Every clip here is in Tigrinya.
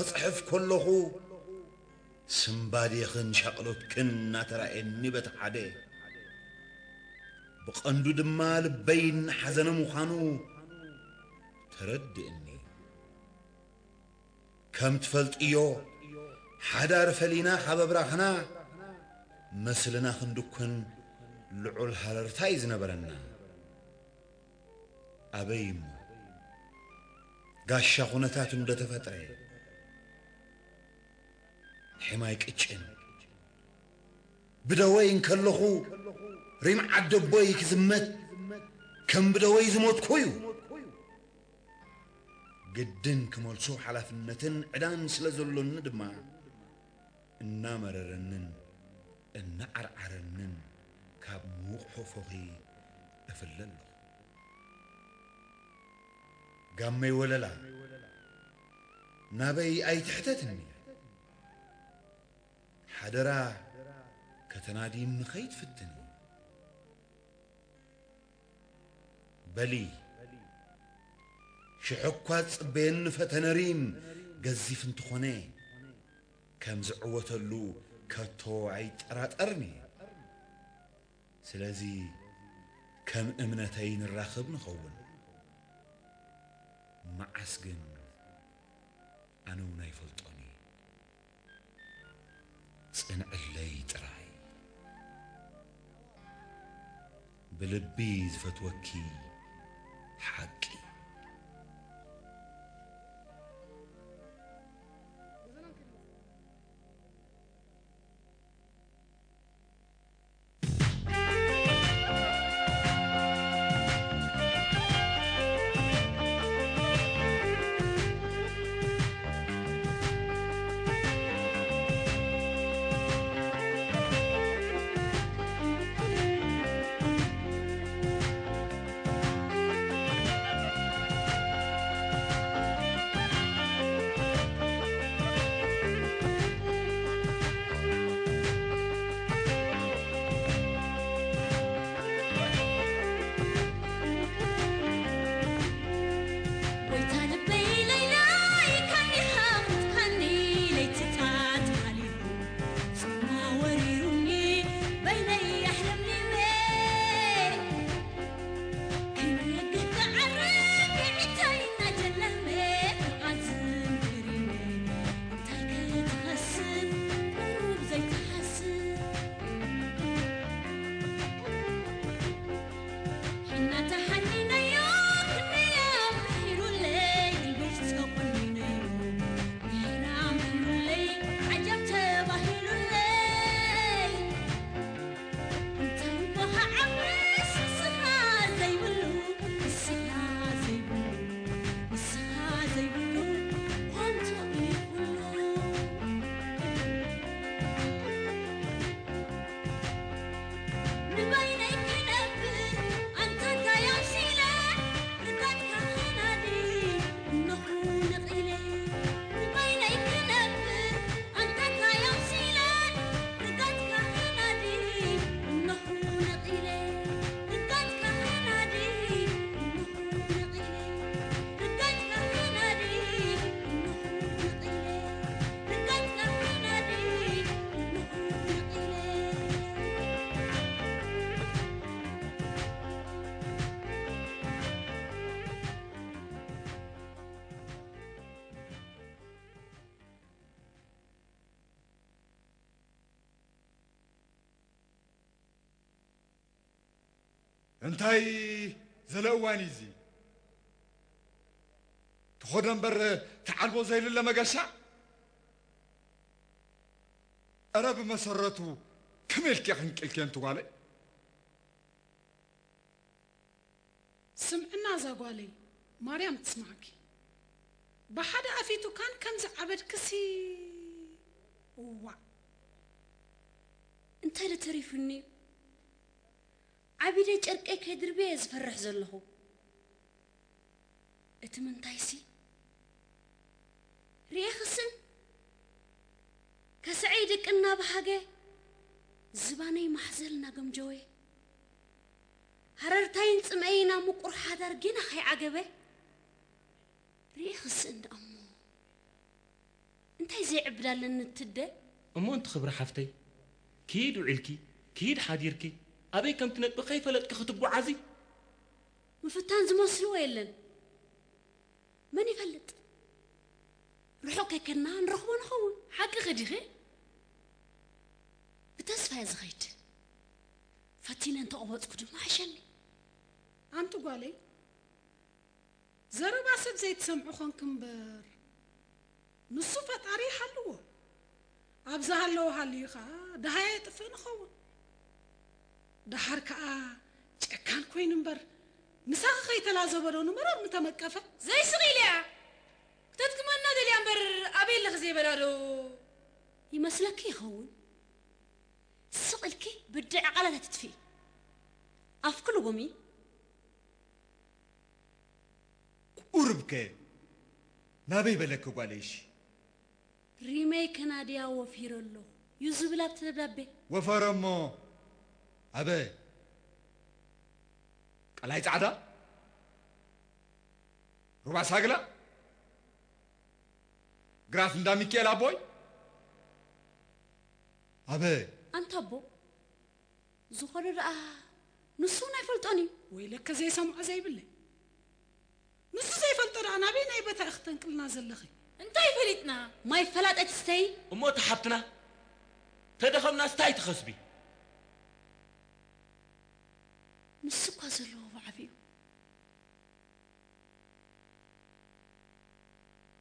ክጽሕፍ ከለኹ ስምባዴኽን ሻቕሎትክን እናተራእየኒ በቲ ሓደ፣ ብቐንዱ ድማ ልበይ እናሓዘነ ምዃኑ ተረድእኒ። ከም ትፈልጥዮ፣ ሓዳር ፈሊና ካብ ኣብራኽና መስልና ክንድኩን ልዑል ሃረርታ እዩ ዝነበረና። ኣበይ እሞ፣ ጋሻ ኩነታት እንዶ ተፈጥረ፣ ሒማይ ቅጭን። ብደወይ እንከለኹ ሪም ዓደቦይ ክዝመት፣ ከም ብደወይ ዝሞትኩ እዩ። ግድን ክመልሶ ሓላፍነትን ዕዳን ስለ ዘሎኒ ድማ፣ እናመረረንን እናዓርዓረንን ካብ ምዉቕ ፎኾኺ እፍለ ኣለኹ። ጋመይ ወለላ፣ ናበይ ኣይትሕተትኒ። ሓደራ ከተናድይኒ ከይትፍትኒ። በሊ፣ ሽሕ እኳ ዝጽበየኒ ፈተነ ሪም ገዚፍ እንተኾነ፣ ከም ዝዕወተሉ ከቶ ኣይጠራጠርን እየ። ስለዚ ከም እምነተይ ንራኸብ ንኸውን። መዓስ ግን ኣነ እውን ኣይፈልጦን እየ። ጽንዕለይ ጥራይ። ብልቢ ዝፈትወኪ ሓቂ። እንታይ ዘለ እዋን እዩ እዚ? ተኾደ እምበር ተዓልቦ ዘይልለ መገሻ? እረ ብመሰረቱ ከመይ ኢልኪ ክንቅልኪ ኣንቲ ጓለይ? ስምዕና እዛ ጓለይ፣ ማርያም ትስማዕኪ። ብሓደ ኣፊቱ ካን ከምዚ ዓበድክሲ፣ እዋእ። እንታይ ዶ ተሪፉኒ? ዓቢደ ጨርቀይ ከይድርብየ ዝፈርሕ ዘለኹ። እቲ ምንታይሲ፣ ርእየ ክስእን፣ ከስዐይ ድቂ እናበሃገ፣ ዝባነይ ማሕዘል እናገምጀወ፣ ሃረርታይን ጽምኣይ ናብ ምቁር ሓዳር ጌና ከይዓገበ፣ ርእየ ክስእን ደኣሞ። እንታይ ዘይዕብድ ኣለኒ ትደ? እሞ እንቲ ክብሪ ሓፍተይ፣ ክይድ ውዒልኪ ክይድ ሓዲርኪ ኣበይ ከም ትነጥቢ ከይፈለጥኪ ክትጓዓዚ? ምፍታን ዝመስልዎ የለን። መን ይፈልጥ? ርሑቕ ከይከድና ንረኽቦ ንኸውን። ሓቅኺ ዲኺ? ብተስፋ እየ ዝኸይድ። ፈቲነ እንተቐወጽኩ ድማ ሕሸኒ። ኣንቲ ጓለይ፣ ዘረባ ሰብ ዘይትሰምዑ ኾንክ እምበር፣ ንሱ ፈጣሪ ይሃልዎ። ኣብ ዝሃለወ ሃልዩ ኸኣ ደሃየ የጥፍእ ንኸውን። ደሓር ከኣ ጨካን ኮይኑ እምበር፣ ምሳኺ ከይተላዘበ ዶ ንመረር ምተመቀፈ? ዘይስቕ ኢለያ። ክተድክመና ደልያ እምበር ኣበይ ኣለኺ ዘይበላ ዶ? ይመስለኪ ይኸውን። ስቕ ኢልኪ ብድዕ ቃላት ኣትጥፍኢ። ኣፍኪ ልጎሚ። ቁሩብከ ናበይ በለኪ ጓለይሽ? ሪመይ ከናድያ ወፊረ ኣለኹ ዩ ዝብል ኣብቲ ደብዳቤ። ወፈረ እሞ ኣበ ቀላይ ጻዕዳ ሩባ ሳግላ ግራት እንዳ ሚካኤል ኣቦይ ኣበ ኣንታ ኣቦ ዝኾነ ደኣ ንሱ እውን ኣይፈልጦን እዩ። ወይለከ ዘይሰምዖ ዘይብለይ ንሱ ዘይፈልጦ ደኣ ናበይ ናይ በታ ኢኺ ተንቅልና ዘለኺ? እንታይ ፈሊጥና? ማይ ፈላጠት ስተይ። እሞ እቲ ሓብትና ተደኸምናስ ታይ ትኸስቢ? ንሱ እኳ ዘለዎ ብዓቢኡ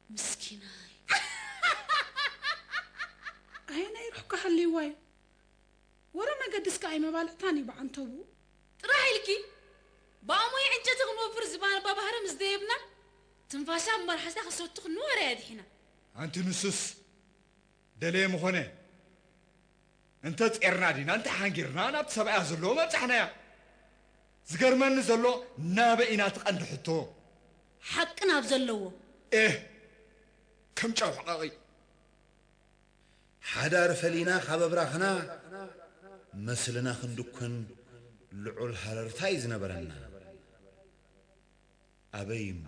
ምስኪናይ። ኣየናይ ሩሕ ክሃልይዋ እዩ? ወረ መገድስ ከኣ ኣይመባልዕታን እዩ ብዓንተብኡ። ጥራሕ ኢልኪ ብኣሞይ ዕንጨቲ ክንወፍር ዝባንባ ባህሪ ምስ ደየብና ትንፋሳ ብመርሓሳ ክሰቱ ክንወረ ኣድሒና። ኣንቲ ንሱስ ደለየ ምኾነ እንተ ጼርና ዲና እንተ ሓንጊርና ናብቲ ሰብኣያ ዘለዎ መብጻሕናያ። ዝገርመኒ ዘሎ ናበይ ኢና እቲ ቀንዲ ሕቶ? ሓቂ ናብ ዘለዎ። ኤህ ከም ጨው ሕቐቒ። ሓዳር ፈሊና ካብ ኣብራኽና መስልና ክንድኩን ልዑል ሃረርታ እዩ ዝነበረና። ኣበይ እሞ?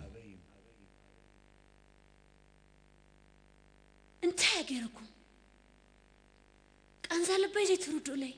እንታይ እየ ገይረኩም? ቃንዛ ልበይ ዘይትርድኡለይ?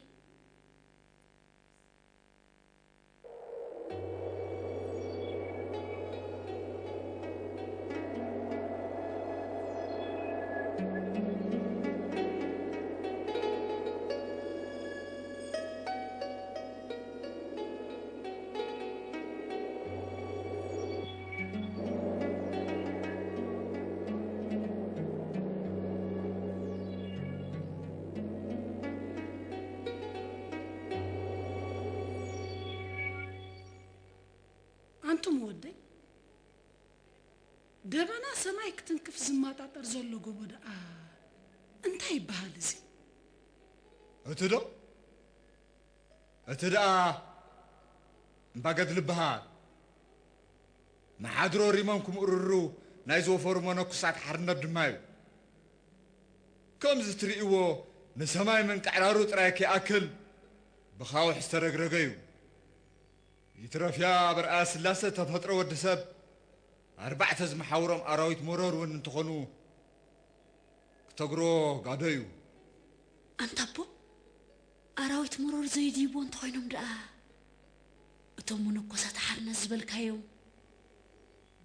ኣንቱም ወደይ፣ ደበና ሰማይ ክትንክፍ ዝማጣጠር ዘሎ ጎቦ ደኣ እንታይ ይበሃል እዚ? እቲ ዶ? እቲ ደኣ እምባ ገድሊ ይበሃል። ንሓድሮ ሪሞም ክምእርሩ ናይ ዝወፈሩ መነኩሳት ሓርነት ድማ እዩ። ከምዚ ትርእይዎ ንሰማይ ምንቅዕራሩ ጥራይ ከይኣክል ብኻውሕ ዝተረግረገ እዩ። ይትረፍያ በርኣ ስላሰ ተፈጥሮ ወዲ ሰብ ኣርባዕተ ዝመሓውሮም ኣራዊት መሮር እውን እንተኾኑ ክተግሮ ጋዶ እዩ። ኣንታቦ ኣራዊት መሮር ዘይድይቦ እንተኾይኖም ደኣ እቶም መነኮሳት ሓርነት ዝበልካዮም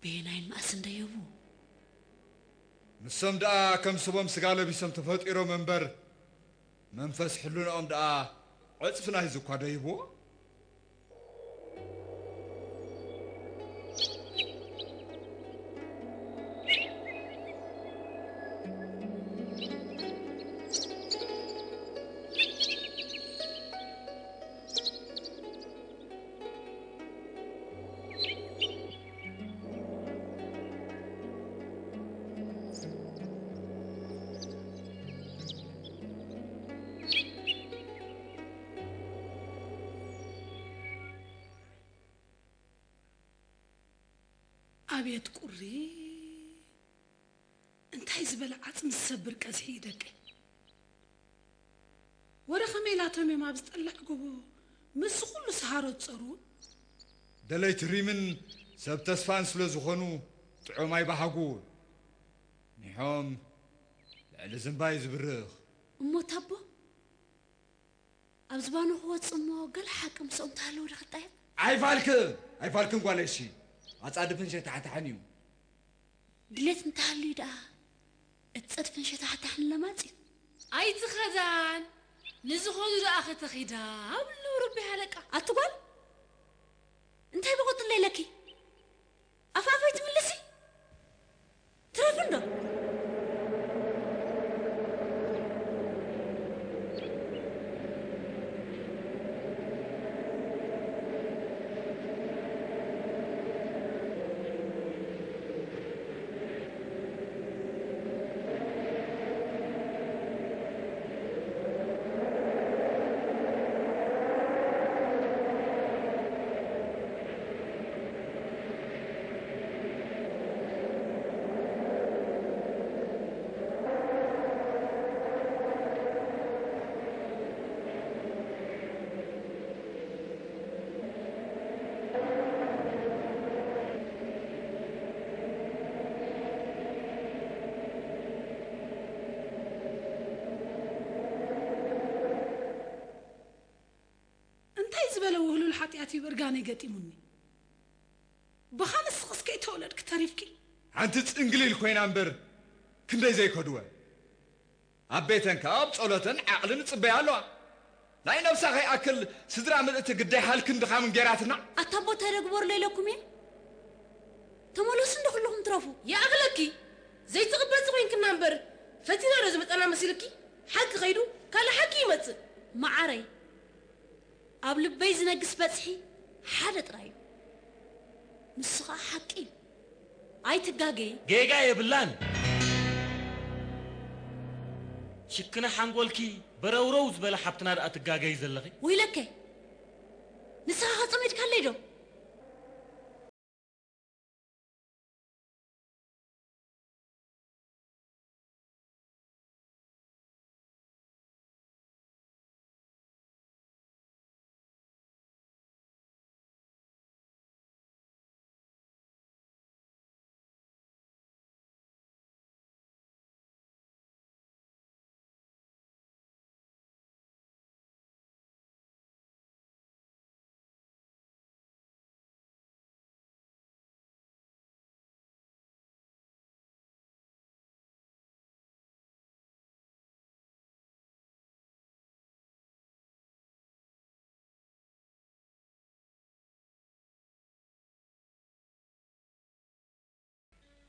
በየናይን መኣስን ደየቡ? ንሶም ደኣ ከም ስቦም ስጋ ለቢሶም ተፈጢሮም እምበር መንፈስ ሕልንኦም ደኣ ዕጽፊ ናይዚ እኳ ደይብዎ። ኣቤት ቁሪ! እንታይ ዝበለ ዓጽሚ ዝሰብር ቀዝሒ እዩ ደቂ። ወረ ከመይ ኢላቶም እዮም ኣብ ዝጠልዕ ጎቦ ምስዚ ኩሉ ሰሃሮ ዝጸርዉ? ደለይቲ ሪምን ሰብ ተስፋን ስለ ዝኾኑ ጥዑም ኣይበሃጉ። ኒሖም ልዝምባይ ዝብርኽ። እሞ ታቦ፣ ኣብ ዝባኑ ክወጽእ እሞ ገለ ሓቂ ምስኦም ተሃለወ ዶ ክጣየቕ? ኣይፋልክን፣ ኣይፋልክን ጓለይ፣ እሺ። ኣጻድፍን ሸታሕታሕን እዩ። ድሌት እንተሃልዩ ደኣ እቲ ጸድፍን ሸታሕታሕን ለማጽ እዩ። ኣይትኸዳን፣ ንዝኸዱ ደኣ ከተኺዳ ኣብሉ ርቢ ሃለቃ። ኣቲ ጓል፣ እንታይ ብቑጥለ ኢለኪ? ኣፋፈይ ትምልሲ? ትረፊ እንዶ። እንታይ ዝበለ ውህሉል ሓጢኣት እዩ ብእርጋነይ ገጢሙኒ? ብኻ ንስኽስ ከይተወለድኪ ተሪፍኪ። ሓንቲ ጽንግሊል ኮይና እምበር ክንደይ ዘይከድወ። ኣብ ቤተን ከኣ ኣብ ጸሎተን ዓቕልን ጽበያ ኣለዋ። ናይ ነብሳ ከይኣክል ስድራ ምልእቲ ግዳይ ሃልክን ድኻምን ጌራትና። ኣታ ኣቦ እንታይ ዶ ግበሩለይ ኢለኩም እየ? ተመለሱ እንዶ ኩልኹም ትረፉ። ይኣኽለኪ። ዘይትቕበጽ ኮይንክና እምበር ፈቲና ዶ ዝመጻና መሲልኪ? ሓቂ ከይዱ ካልእ ሓቂ ይመጽእ። መዓረይ፣ ኣብ ልበይ ዝነግስ በጽሒ ሓደ ጥራይ እዩ። ንሱ ኸኣ ሓቂ እዩ። ኣይትጋገዪ። ጌጋ የብላን። ሽክና ሓንጎልኪ በረውረው ዝበለ ሓብትና ደኣ ትጋገዪ ዘለኺ። ወይለከ፣ ንስኻ ኸ ጸሚድካለይ ዶ?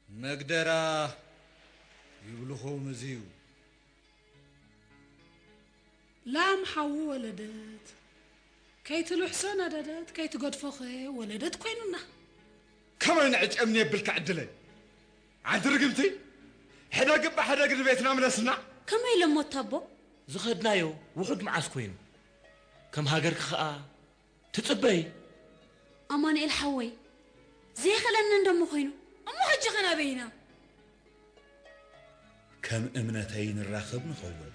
መግደራ ይብልኹም እዚዩ። ላም ሓዉ ወለደት፣ ከይትልሕሶ ነደደት፣ ከይትገድፎኸ ወለደት ኮይኑና። ከመይ ንዕጨምኒ የብልካ ዕድለይ? ኣንቲ ርግምቲ፣ ሕደግ እባ ሕደግ ንቤትና ምለስና። ከመይ ኢለ እሞ ኣቦ? ዝኸድናዮ ውሑድ መዓስ ኮይኑ? ከም ሃገርኪ ኸኣ ትጽበይ። ኣማኑኤል ሓወይ፣ ዘይኽእለኒ እንደሞ ኮይኑ። እሞ ሕጂ ኸ ናበይ ኢና? ከም እምነተይ ንራኸብ ንኸውን።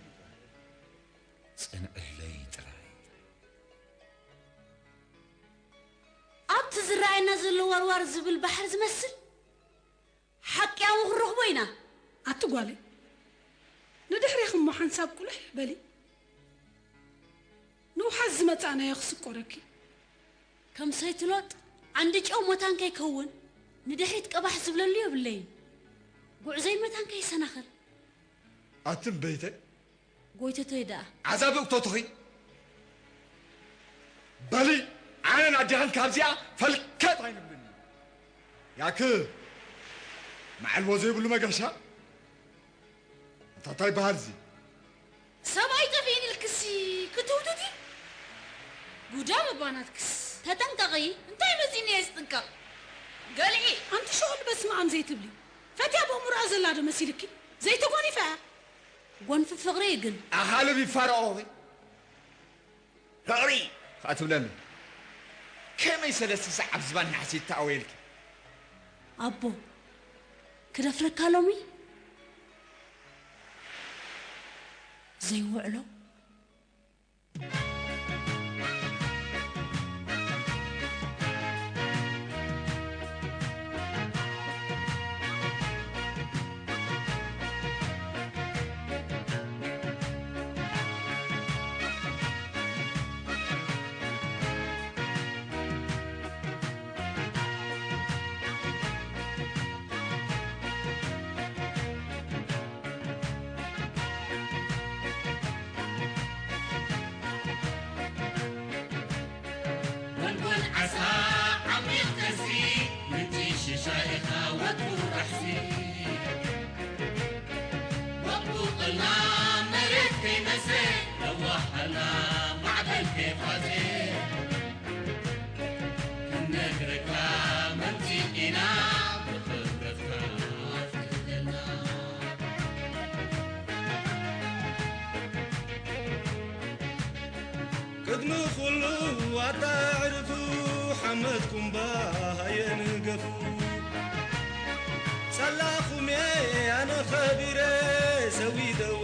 ጽንዕለይ ጥራይ። ኣብቲ ዝረኣየና ዘሎ ዋርዋር ዝብል ባሕሪ ዝመስል ሓቂ ያው ክንረኽቦ ኢና። ኣቲ ጓለይ፣ ንድሕሪኺ እሞ ሓንሳብ ቁልሕ በሊ። ንውሓት ዝመጻእናዮ ክስቆረኪ። ከም ሰይቲ ሎጥ ዓንዲ ጨው መታን ከይከውን ንድሕሪት ቀባሕ ዝብለሉ የብለይን። ጉዕዞይ መታን ከይሰናኸል። ኣቲ እምበይተይ፣ ጎይተተይ ደኣ። ዓዛቢ እቶትኺ። በሊ፣ ኣነን ኣዴኽን ካብዚኣ ፈልከት ኣይንብልን። ያክ፣ መዓልቦ ዘይብሉ መገሻ። እንታይ እንታይ ይበሃል እዚ? ሰብኣይ ጠፊእኒ ኢልክሲ ክትውቱቲ? ጉዳም እባ ናትክስ። ተጠንቀቒ። እንታይ መጺኒ እየ ዝጥንቀቕ? ገልዒ። ኣንቲ ሸኦል በስመ ኣብ ዘይትብሊ። ፈትያ ብእምሮኣ ዘላ ዶ መሲልኪ? ዘይተጎኒፋ እያ። ጎንፊ ፍቕሪ እዩ ግን። ኣኻልብ ይፋረቑኺ። ፍቕሪ ኸኣ ትብለኒ። ከመይ ሰለስተ ሰዓት ዝባን ናሕሲ ይተኣወየልኪ? ኣቦ፣ ክደፍረካ ሎሚ? ዘይውዕሎ? ማዕበል ኬፋዜ ክንነግረካ መምጺእና ብኽብረትካ ኣፍቅደና። ቅድሚ ኩሉ ኣታ ኣዕርፉ ሓመድኩም ባሃየ ንገፉ። ሳላኹም እየ ኣነ ኸቢረ ሰዊደወ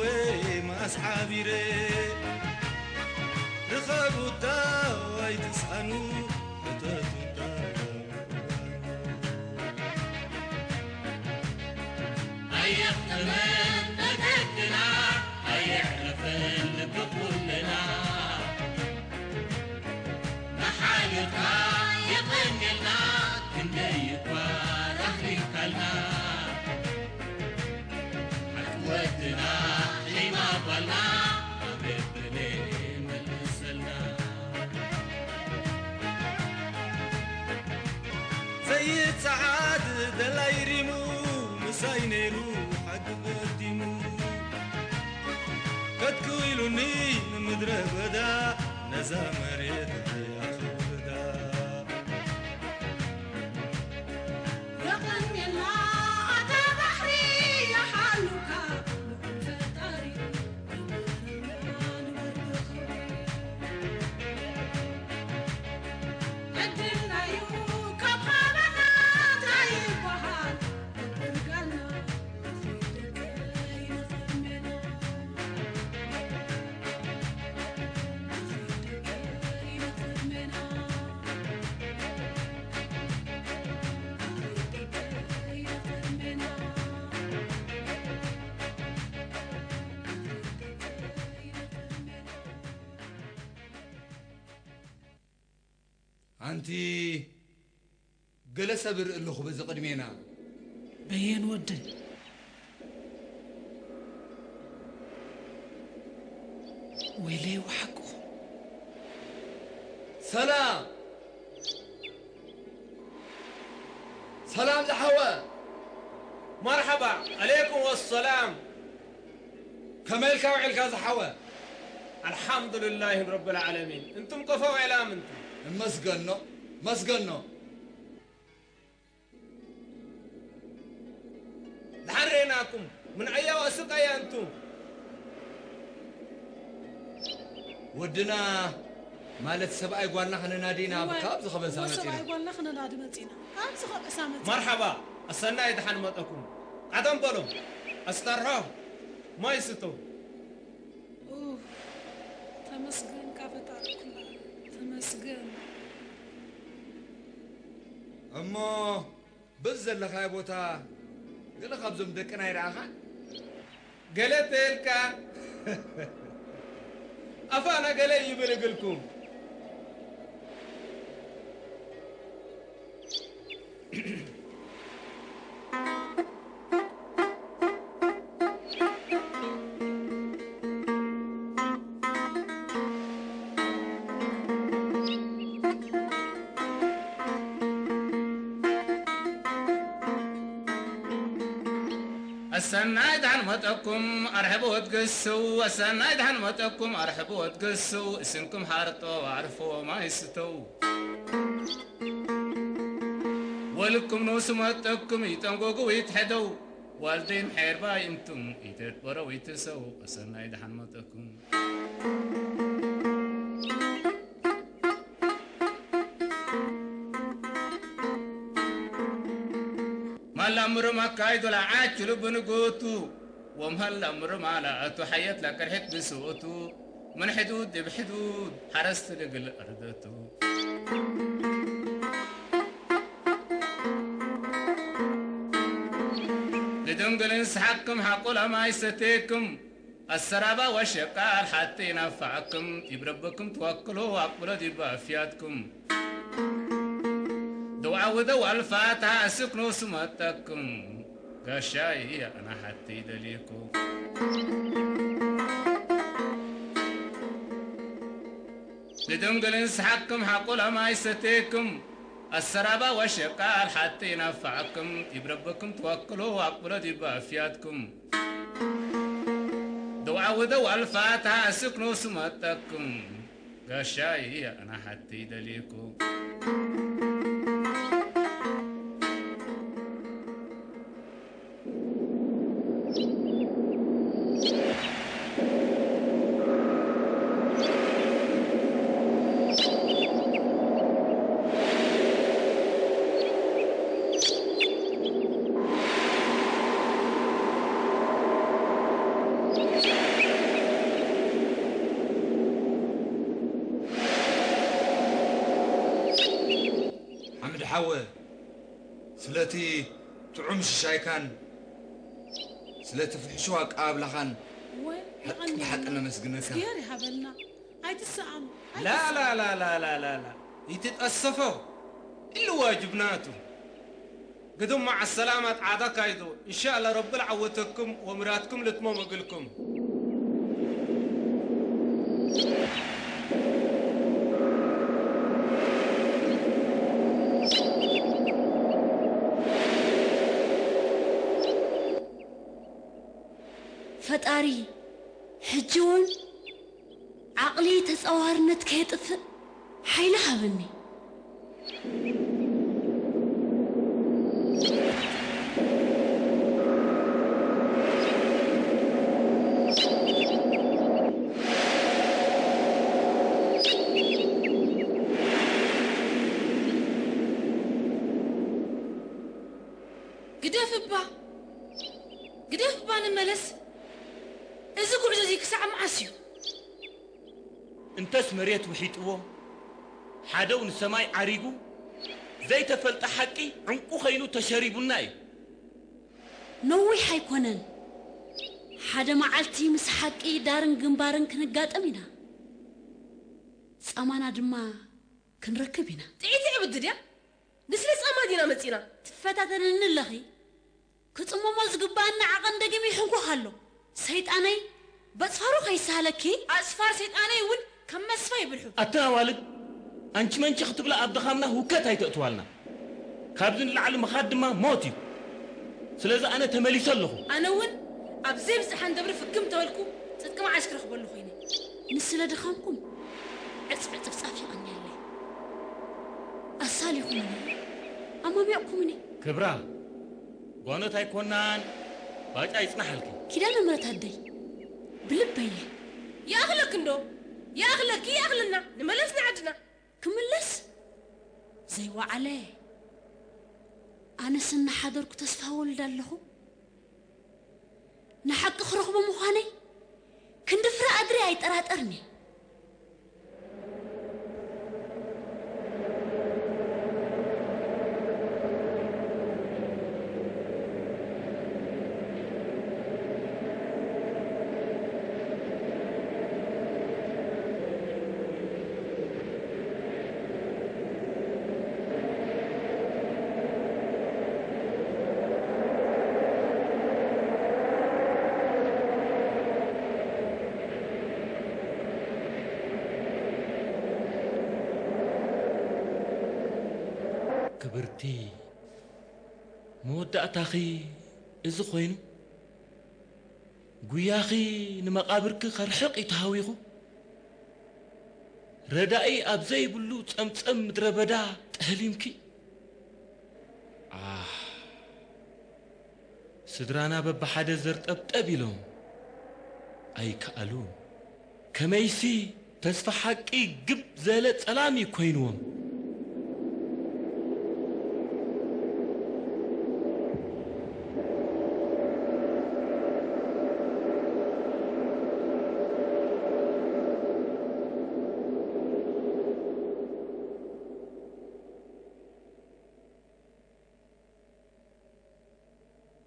ማስ ዓቢረ። ርኸቡታ ኣይትስኣኑ፣ ሕተቱታ። ኣየኽተመን መገድና፣ ኣየዕረፈን ልቢ ኩልና። መሓልካ የቐንየልና፣ ክንደይ እኳ ራህሪካልና። ሓቂ ወድና ሒማ ጓልና፣ ኣቤት በለ መልሰልና። ዘይጸዓድ ደላይ ሪሙ፣ ምሳይ ነይሩ ሓቂ ቀዲሙ። ከትክው ኢሉኒ ንምድረ በዳ፣ ነዛ መሬት ኣኽብዳ። የቐንየልና ኣታ ባሕሪ፣ ይሓሉካ ልዑል ፈጣሪ። ሓንቲ ገለ ሰብ እርኢ ኣለኹ በዚ ቅድሜና። በየን ወደይ? ወይለይ ወሓቅኹም። ሰላም! ሰላም ዝሓወ! መርሓባ! ዓለይኩም ወሰላም! ከመይ ኢልካ ውዒልካ ዝሓወ? ኣልሓምዱልላህ ረብል ዓለሚን። እንቱም ከፈ ውዒላም እንቱ? እመስገኖ፣ መስገኖ። ደሓን ርኤናኩም። ምን ኣያ ወስቅ ኣያ እንቱ? ወድና ማለት ሰብኣይ ጓልና ከነናዲ ኢና እወ፣ ካብ ዝኸበሳ እወ፣ መጺና። ሰብኣይ ጓልና ከነናዲ መጺና። ካብ ዝኸበሳ መጺና። መርሓባ፣ ኣሰናይ ደሓን መጠኩም። ቀደም በሎም፣ ኣስተርሖ፣ ማይ ስቶ። ኡፍ፣ ተመስገን ካብ ፈጣሪ ኩላ፣ ተመስገን። እሞ በዚ ዘለኻዮ ቦታ ገለ ካብዞም ደቅና ይረኣኻ? ገለ ተልካ ኣፋና ገለ ይብል እግልኩም። ኣሰናይ ደሓን መጠኩም ኣርሕቦ ወትገስው፣ ኣሰናይ ደሓን መጠኩም ኣርሕቦ ወትገስው፣ እስንኩም ሓርጦ ኣዕርፎ ማይ ስተው። ወልኩም ንሱ መጠኩም ይጠንጎጉ ይትሕደው፣ ዋልደይን ሐርባይ እንቱም ይተጥበረው ይትሰው፣ ኣሰናይ ደሓን መጠኩም። ማላ ምርም ኣካይዶ ለዓች ልብ ንጎቱ፣ ወምሃላ ምርም ኣላ ኣቱ ሓየት ላቅርሕት ብስኦቱ፣ ምን ሕዱድ እብ ሕዱድ ሓረስት ልግል ኣርደቱ። ልድንግልን ሰሓቅክም ሓቁ ለማይ ሰቴክም፣ ኣሰራባ ወሸቃል ሓቲ ናፋዕክም፣ ዲብ ረብክም ትወክሎ፣ ኣቅብሎ ዲብ ኣፍያትክም። ደው ዓውደ ዋልፋታ እስክ ኖሱ መጠክም፣ ጋሻይ ኣና ሓቲ ደልየኩም። ንድንግልን ሰሓቅክም ሓቁ ለማይ ሰቴክም፣ ኣሰራባ ወሸቃል ሓቲ ናፋዕክም፣ ዲብ ረብክም ትወክሎ፣ ኣቅብሎ ዲብ ኣፍያትክም። ደው ዓውደ ዋልፋታ ስክኖ ስመጠኩም ጋሻይ ኣና ሓቲ ደሊኩ። ሓምድ ሓወ፣ ስለቲ ጥዑም ሽሻይካን ስለቲ ፍሕሹው ኣቀባብላኻን ወይ ሓቂ ብሓቂ ነመስግነካ። እግዚኣብሔር ይሃበልና። ኣይትሰኣኑ። ላ፣ ላ፣ ኣይትሰኣኑ። ላ፣ ላ፣ ላ፣ ላ፣ ላ። ይትጠሰፎ። ኢሉ ዋጅብናቱ። ግድሞ ዓሰላማ ጣዕዳ ካይዶ። ኢንሻአላ ረብል ዓወተኩም ወምራትኩም ልትሞም እግልኩም። ፈጣሪ ሕጂ እውን ዓቕሊ ተጻዋርነት ከየጥፍእ ሓይሊ ሃበኒ። ግደፍ እባ፣ ግደፍ እባ ንመለስ። እዚ ጉዕዞ እዚ ክሳዕ መዓስ እዩ? እንተስ መሬት ውሒጥዎ፣ ሓደው ንሰማይ ዓሪጉ፣ ዘይተፈልጠ ሓቂ ዕንቁ ኸይኑ ተሸሪቡና እዩ። ነዊሕ ኣይኮነን፣ ሓደ መዓልቲ ምስ ሓቂ ዳርን ግንባርን ክንጋጠም ኢና። ጻማና ድማ ክንረክብ ኢና። ጥዒት ዕብድ ድያ? ንስለ ጻማ ዲና መጺና? ትፈታተነኒ ኣለኺ? ክጽመሞ ዝግባኣኒ ዓቐን ደጊሙ ይሕንኩኽ ኣሎ። ሰይጣነይ፣ በጽፋሩ ከይሳለኪ። ኣጽፋር ሰይጣነይ እውን ከም መስፋ ይብልሑ። ኣተን ኣዋልድ፣ ኣንቺ መንቺ ክትብላ ኣብ ድኻምና ህውከት ኣይተእትዋልና። ካብዚ ንላዕሊ ምኻድ ድማ ሞት እዩ። ስለዚ ኣነ ተመሊሰ ኣለኹ። ኣነ እውን ኣብ ዘይብዝሓን ደብሪ ፍክም ተበልኩ፣ ጽድቂ መዓስ ክረኽበሉ ኮይነ። ንስለ ድኻምኩም ዕጽ ዕጽፍጻፍ ይቐንየለይ። ኣሳሊኹምኒ፣ ኣማሚቕኩምኒ። ክብራ፣ ጓኖት ኣይኮናን፣ ባጫ ይጽናሓልኪ። ኪዳነ ምሕረት ኣደይ፣ ብልበይ እየ። ይኣኽለኪ እንዶ፣ ይኣኽለኪ፣ ይኣኽለና፣ ንመለስ ንዓድና። ክምለስ ዘይወዓለ፣ ኣነስ እናሓደርኩ ተስፋ ወልድ ኣለኹ። ንሓቂ ክረኽቦ ምዃነይ ክንዲ ፍረ ኣድሪ ኣይጠራጠርን እየ። ክብርቲ፣ መወዳእታኺ እዚ ኾይኑ? ጉያኺ ንመቓብርኪ ከርሕቕ እዩ ተሃዊኹ? ረዳኢ ኣብ ዘይብሉ ጸምጸም ምድረ በዳ ጠህሊምኪ? ኣህ፣ ስድራና በብሓደ ዘርጠብጠብ ኢሎም ኣይከኣሉን። ከመይሲ ተስፋ ሓቂ ግብ ዘለ ጸላም እዩ ኮይንዎም።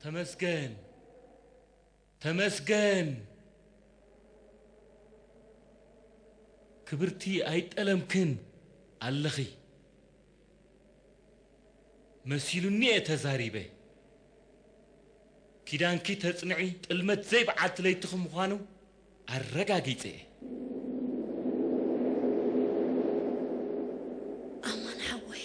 ተመስገን፣ ተመስገን። ክብርቲ ኣይጠለምክን ኣለኺ። መሲሉኒ እየ ተዛሪበ። ኪዳንኪ ተጽንዒ ጥልመት ዘይበዓልቲ ለይትኺ ምዃኑ ኣረጋጊጸ እየ። ኣማን ሓወይ፣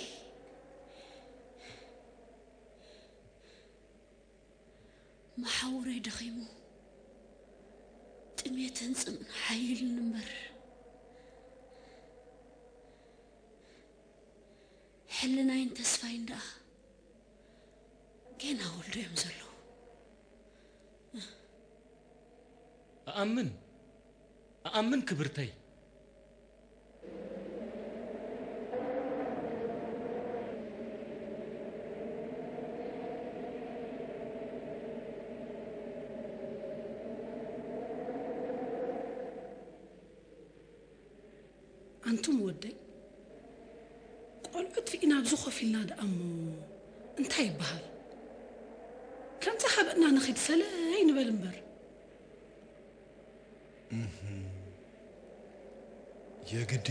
መሓውረይ ደኺሙ፣ ጥሜትን ጽምእን ሓይሉኒ እምበር፣ ሕልናይን ተስፋይን ደኣ ጌና ወልዶ እዮም ዘለዉ። እኣምን፣ እኣምን ክብርተይ። ኣንቱም ወደይ፣ ቆልዑት ርኢና ኣብዚ ኮፍ ኢልና ደኣ እሞ እንታይ ይበሃል? ከምዚ ሓበእና ንኺድ ሰለይ ንበል እምበር። እህ፣ የግዲ።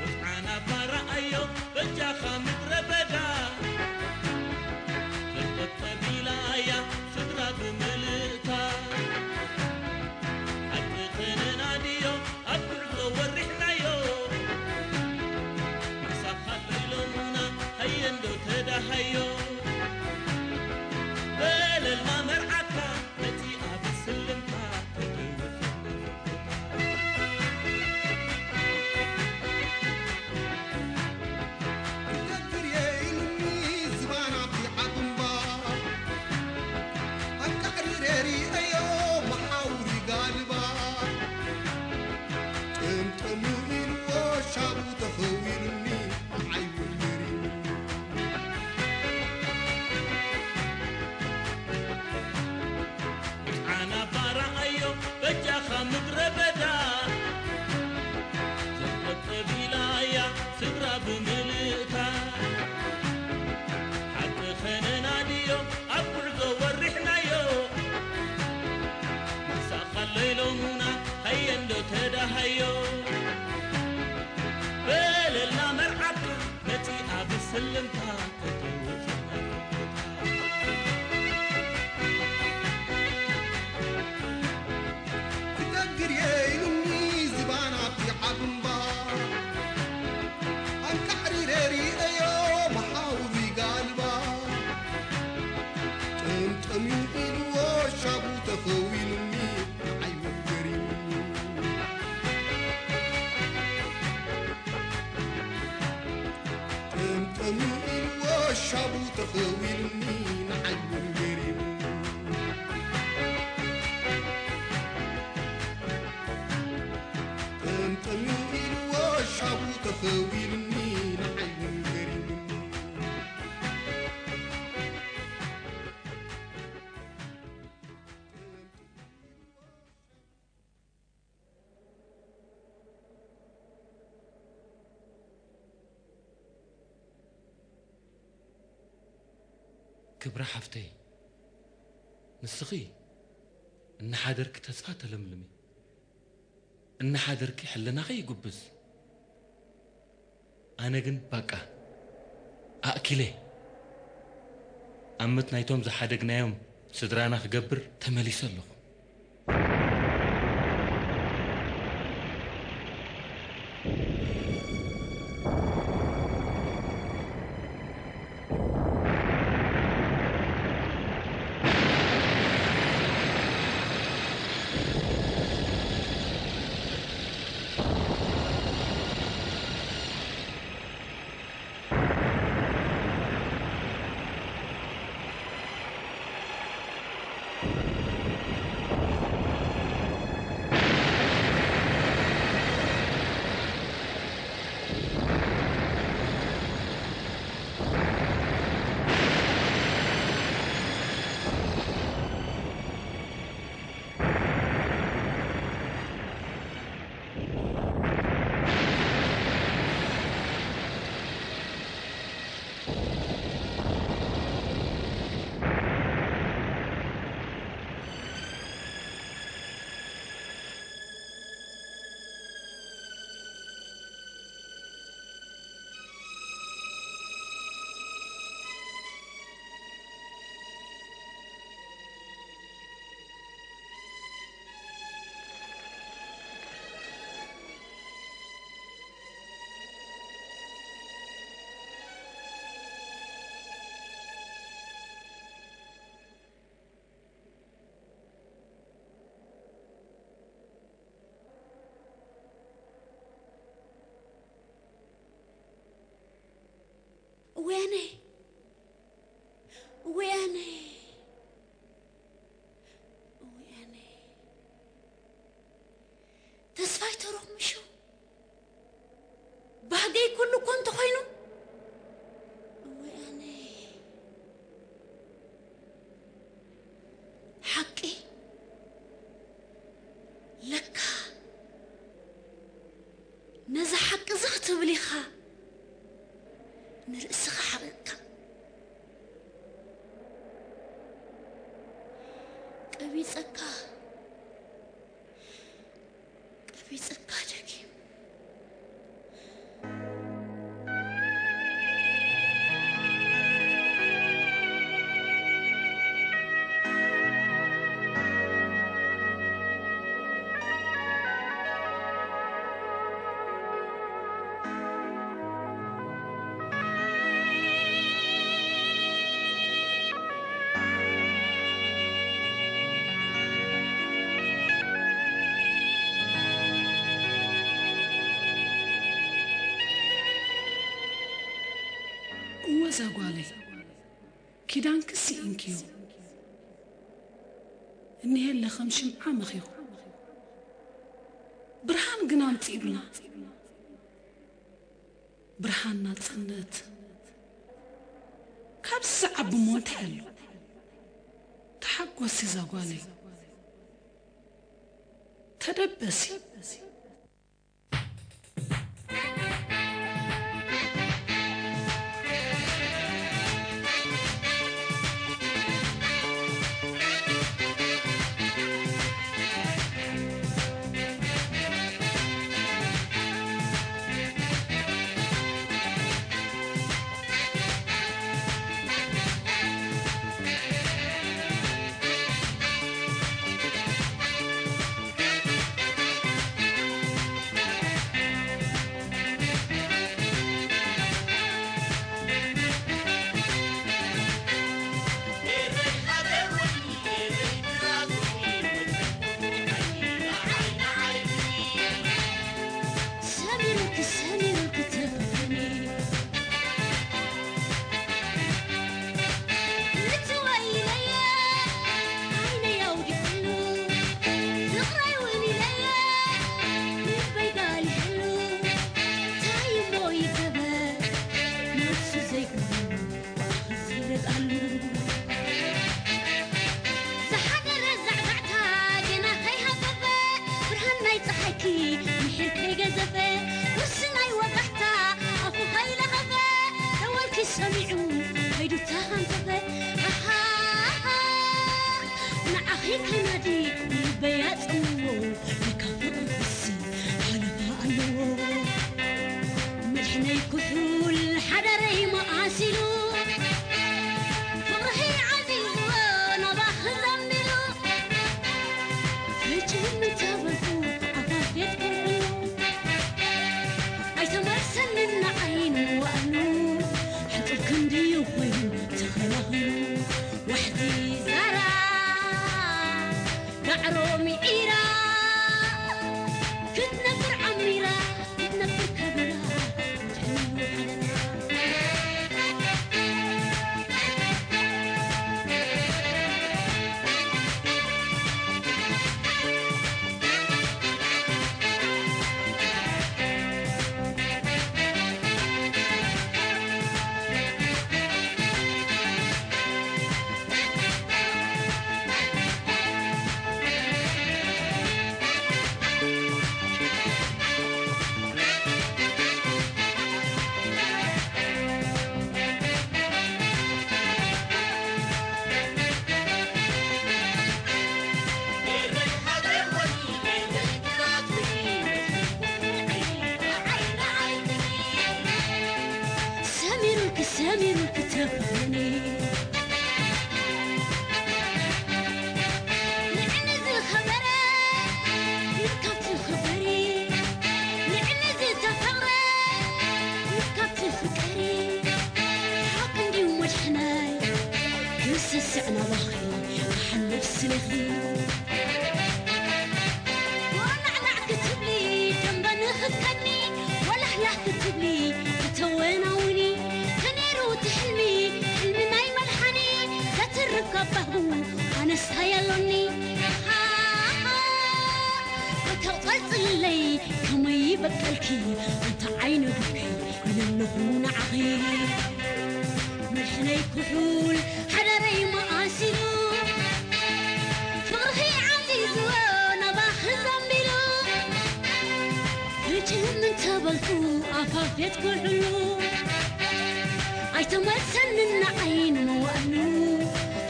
ውጽዓና ባራኣዮ በጃኻ ምድረ በዳ፣ ተንጠብጠብ ኢላ እያ ስድራ ብምልእታ። ሓቂ ከነናድዮ ኣብ ጉዕዞ ወሪሕናዮ፣ ምሳኻ ኣሎ ኢሎሙና ሃየ እንዶ ተዳሃዮ። በለልና መርዓትካ መጺኣ ብስልምታ ተደውፍ። ክደግር እየ ኢሉኒ ዝባን ኣብቲ ዓቢ እምባ፣ ኣንቃዕሪረ ሪአዮ መሓውር ይጋልባ። ጥምጥም ኢልዎ ሻቡ ተኸዊሉኒ፣ ንዓይ እውን ገሪሙኒ። ውጽዓና ባራኣዮ በጃኻ ምድረ በዳ፣ ዘንጠብጠብ ኢላ እያ ስድራ ብምልእታ። ሓቂ ከነናድዮ ኣብ ጉዕዞ ወሪሕናዮ፣ ምሳኻ ኣሎ ኢሎሙና ሃየ እንዶ ተዳሃዮ። በለልና መርዓትካ መጺኣ ብስልምታ ተደውፍ። ክደግር እየ ኢሉኒ ዝባን ኣብቲ ዓቢ እምባ፣ ኣንቃዕሪረ ሪአዮ መሓውር ይጋልባ። ጥምጥም እዩ ኢልዎ ሻቡ ተኸዊሉኒ፣ ንዓይ እውን ገሪሙኒ። ጥምጥም ኢልዎ ሻቡ ተኸዊሉኒ፣ ንዓይ እውን ገሪሙኒ። ጥምጥም ኢልዎ ሻቡ ተኸዊሉኒ፣ ንዓይ እውን ገሪሙኒ። ክብራ ሓፍተይ፣ ንስኺ እናሓደርኪ ተስፋ ተለምልሚ፣ እናሓደርኪ ሕልናኺ ይጉብዝ። ኣነ ግን በቃ ኣእኪለ፣ ኣመት ናይቶም ዝሓደግናዮም ስድራና ክገብር ተመሊሰ ኣለኹ። ወያነይ፣ ወያነይ፣ ወያነይ። ተስፋይ ተሮኽሚሹ። ባህገይ ኩሉ እኮ እንተኾይኑ፣ ወያነይ። ሓቂ ለካ ነዚ ሓቂ እዚ ክትብል ኢኻ ንርእስኻ ሓቒቕካ። ቀቢጸካ፣ ቀቢጸካ ደጊም። እወ እዛ ጓለይ፣ ኪዳንኪ ስኢንክዮ። እኒሀለ ከም ሽምዓ መኺኹ። ብርሃን ግን ኣምጺኡልና። ብርሃን ናጽነት ካብዚ ዝዓቢ እሞ እንታይ ኣሎ? ተሓጎሲ እዛ ጓለይ። ተደበሲ። ዝሓደረ ዛዕዛዕታ ገና ከይሃፈፈ፣ ብርሃን ናይ ጸሓይኪ ምሒር ከይገዘፈ፣ ቁርሲ ናይ ወጋሕታ ኣፉ ከይለኸፈ፣ ደወልኪ ሰሚዑ ከይዱ ተሃንፈፈ። ኣሃ፣ ንዓኺ ከናዲ ልበይ ኣጸምዎ፣ ለካ ፍቕሪ ክሲ ሓለፋ ኣለዎ። መድሕነይ ክሑል ሓዳረይ መኣሲሉ፣ ፍቕርኺ ዓዚዝዎ ናባኺ ዘንቢሉ። ፈጭም እንተበልኩ ኣፋፌት ኮርዕሉ፣ ኣይተመልሰንን ንዓይ ንዋእሉ። ሓጹር ክንድዩ ኮይኑ ተኸላኺሉ። ዋሕዚ ዛራ ዳዕሮ ሚዒራ፣ ክትነብር ዓሚራ፣ ክትነብር ከቢራ። ሰሚሩልኪ፣ ሰሚሩልኪ ተፈኒ። ንዕሊ ዝኸበረ ይርከብ ትኽበሪ፣ ንዕሊ ዝተፈቕረ ይርከብ ትፍቀሪ። ሓቂ እንድዩ መድሕናይ፣ ክሰስዕ ናባኺ ክሓልፍ ስለኺ። ወናዕናዕ ክትብሊ ደንበ ንኽትከድኒ፣ ወላህላህ ክትብሊ ከተወናውኒ፣ ተነይሩ እቲ በቀልኪ ኣንታ ዓይነ ብርኪ ኢለለኹ ንዓኺ። መድሕነይ ክሑል ሓዳረይ መኣሲሉ፣ ፍቕርኺ ዓዚዝዎ ናባኺ ዘንቢሉ። ሕጂ ምን ተበልኩ ኣፋፌት ክሕሉ፣ ኣይተመልሰንን ንዓይ ንመዋእሉ።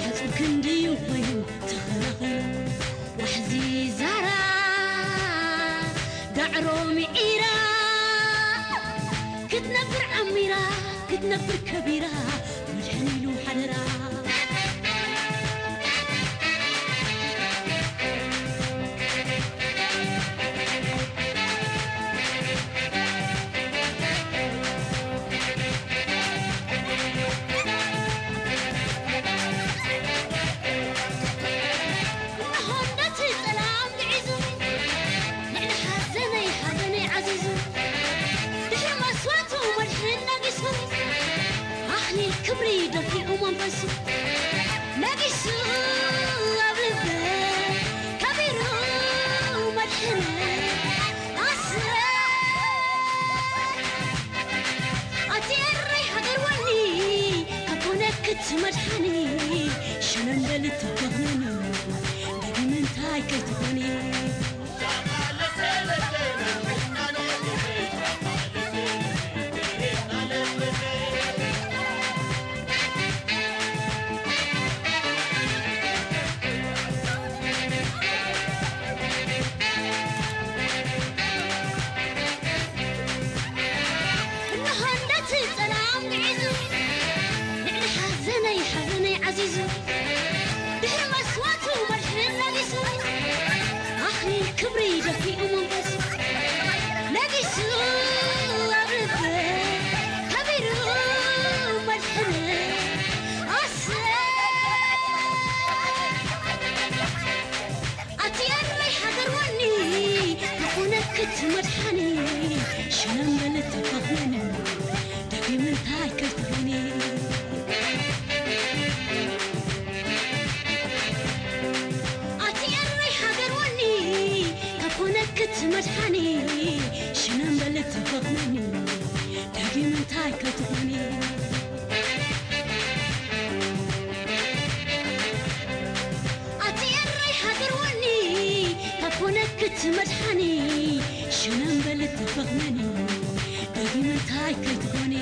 ሓጹር ክንድዩ ኮይኑ ተኸላኺሉ። ዋሕዚ ዛራ ዳዕሮ ምዒራ፣ ክትነብር ዓሚራ ክትነብር ከቢራ፣ መድሕን ኢሉ ሓደራ። ኣኽሊል ክብሪ ደፊኡ መንፈሱ ነጊሱ ኣብ ልበይ ከቢሩ መድሕነይ ኣስረ ኣቲ ኤረይ ሃገር ወኒ ካብ ኮነክት መድሓኒ ሸነምበል ተበኽነኒ ዳግም እንታይ ከይትኾኒ። ኣቲ ኣረይ ሃገር ወኒ ተኾነክት መድሓኒ ሸነምበል ተፈኽመኒ ዳግም እንታይ ከይትኾኒ። ኣቲ ኣረይ ሃገር ወኒ ተኾነክት መድሓኒ ሸነምበል ተፈኽመኒ ዳግም እንታይ ከይትኾኒ። ኣቲ ኤረይ ሃገር ወኒ ካብ ኮነክት መድሓኒ ሸነምበል ተፈኽመኒ ዳግም እንታይ ከይትኾኒ።